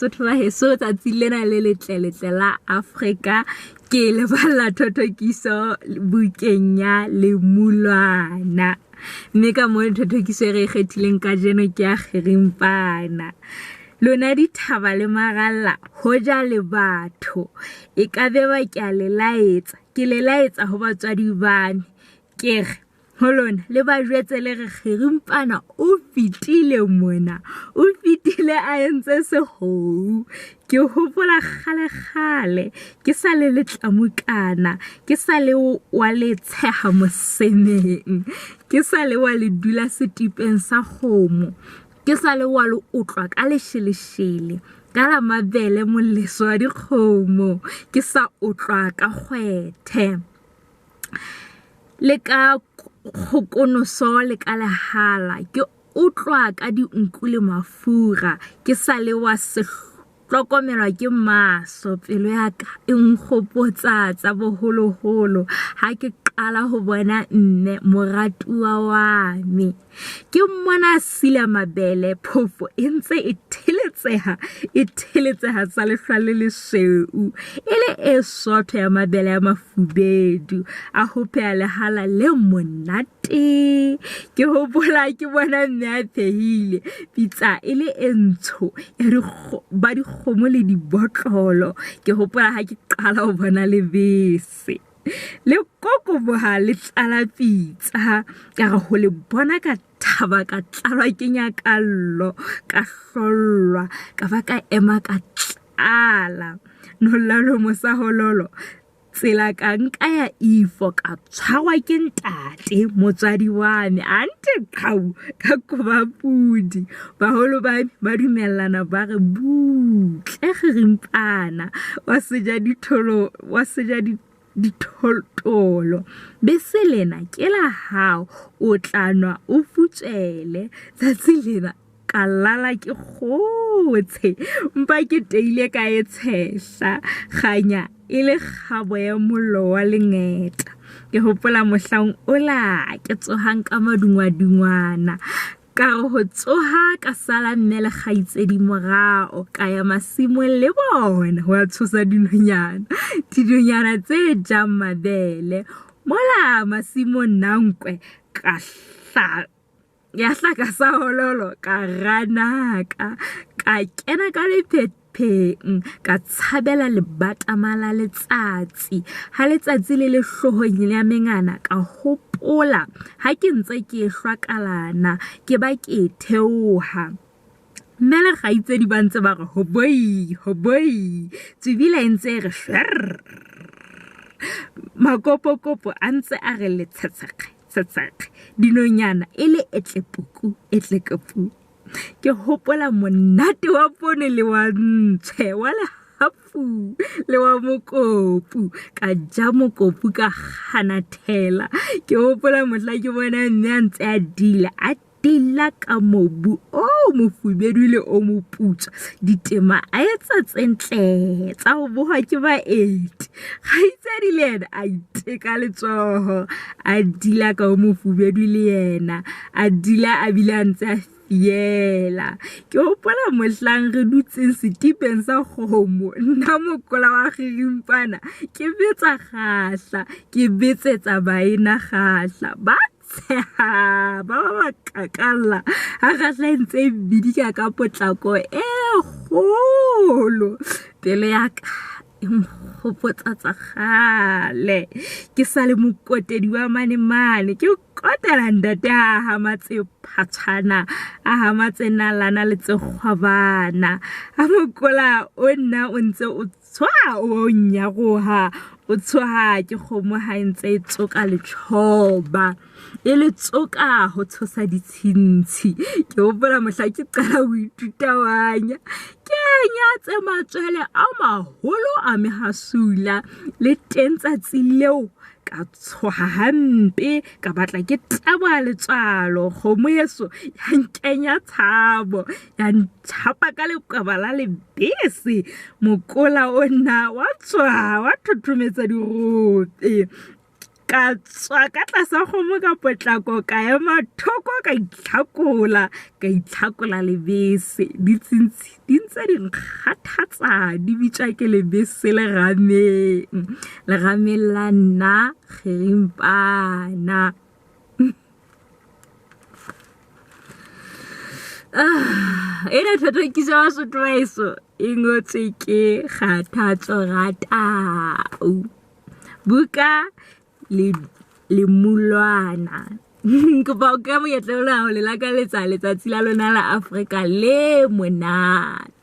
Sotho ba heso tsatsi lena le letle letle la Afrika ke le balla thothokiso bukeng ya Lemulwana. Mme ka mo thothokiso e re e kgethileng kajeno ke ya Kgirimpana. Lona dithaba le maralla hoja le batho e ka be ba ke a le laetsa ke le laetsa ho batswadi ba me ke re Ho lona le ba jwetse le re Kgirimpana o fetile mona, o fetile a entse sehou. Ke hopola kgalekgale ke sa le letlamukana, ke sa le wa le tsheha mosemeng, ke sa le wa le dula setipeng sa kgomo, ke sa le wa le otlwa ka lesheleshele, ka la mabele moleso wa dikgomo, ke sa otlwa ka kgwethe. Le ka kgokonoso le ka lehala, ke utlwa ka dinku le mafura, ke sa le wa hlokomelwa ke maso, pelo ya ka e nkgopotsa tsa boholoholo ha ke qala ho bona mme moratuwa wa me. Ke mmona a sila mabele, phofo e ntse e theletseha, e theletseha tsa lehlwa le lesweu, e le e sootho ya mabele a mafubedu, a ho pheha lehala le monate. Ke hopola ke bona mme a phehile, pitsa e le e ntsho ya ba dikgomo le dibotlolo. Ke hopola ha ke qala ho bona lebese. Le kokoboha le tlala pitsa, ka re ho le bona ka thaba ka tlalwa ke nyakallo, ka hlollwa, ka ba ka ema ka tlala. Nollalomo sa hololo, tsela ka nka ya ifo ka tshwarwa ke ntate motswadi wa me a nte qhau ka koba pudi. Baholo ba me ba dumellana ba re butle kgirimpana wa seja ditholo wa seja dithotolo. Bese lena ke la hao, o tla nwa o futswele. Tsatsi lena ka lala ke kgotshe, mpa ke teile ka e tshehla, kganya e le kgabo ya mollo wa lengeta. Ke hopola mohlang ola ke tsohang ka madungwadungwana Ka re ho tsoha ka sala mme le kgaitsedi morao, ka ya masimong le bona ho ya tshosa dinonyana, dinonyana tse jang mabele. Mola masimong nna nkwe ka hla ya hlaka sa hololo ka ranaka ka kena ka lephe Pheng, ka tshabela lebatama la letsatsi. Ha letsatsi le le hloohong ya mengana, ka hopola ha ke ntse ke hlwa kalana, ke ba ke theoha. Mme le kgaitsedi ba ntse ba re hoboi, hoboi. Tswibila e ntse e re shwerr. Makopokopo a ntse a re letshetsheqe, tshetshekge. Dinonyana e le etlepuku, etlekepu. Ke hopola monate wa poone le wa ntshwe, wa lehapu le wa mokopu. Ka ja mokopu ka kganathela. Ke hopola mohla ke bona mme a ntse a dila, a dila ka mobu o mofubedu le o moputswa. Ditema a etsa tse ntle tsa ho bohwa ke baeti. Kgaitsedi le yena a iteka letsoho, a dila ka o mofubedu le yena. A dula a bile a ntse a fiela. Ke hopola mohlang re dutseng setipeng sa kgomo, nna mokola wa kgirimpana, ke betsa kgahla, ke betsetsa baena kgahla. Ba tsheha, ba ba ba kakalla ha kgahla e ntse e bidika ka potlako e kgolo. Pelo ya ka e nkgopotsa tsa kgale. Ke sa le mokotedi wa mane mane, ke Kotela ntate a hama tse phatshwana, a hama tse nalana le tse kgwabana. A mokola o nna o ntse o tshoha o nyaroha, o tshoha ke kgomo ha e ntse e tsoka letjhoba. E le tsoka ho tshosa ditshintshi. Ke hopola mohla ke qala ho ithuta wanya. Ke nyatse matswele a maholo a mehasula le teng tsatsi leo Ka tshoha hampe, ka batla ke taboha letswalo. Kgomo heso ya nkenya tshabo, ya ntjhapa ka lekweba la lebese. Mokola ona wa tshoha, wa thothometsa dirope. Ka tswa ka tlasa kgomo ka potlako, ka ema thoko ka itlhakola, ka itlhakola lebese. Ditsintshi di ntse di nkgathatsa, di bitšwa ke lebese lerameng. Lerameng la nna kgirimpana. Ah, ena thothokiso ya Basotho baheso e ngotswe ke Kgathatso Ratau. Buka le lemulwana. Kopa o ka monyetla ona ho le lakaletsa letsatsi la lona la Afrika le monate.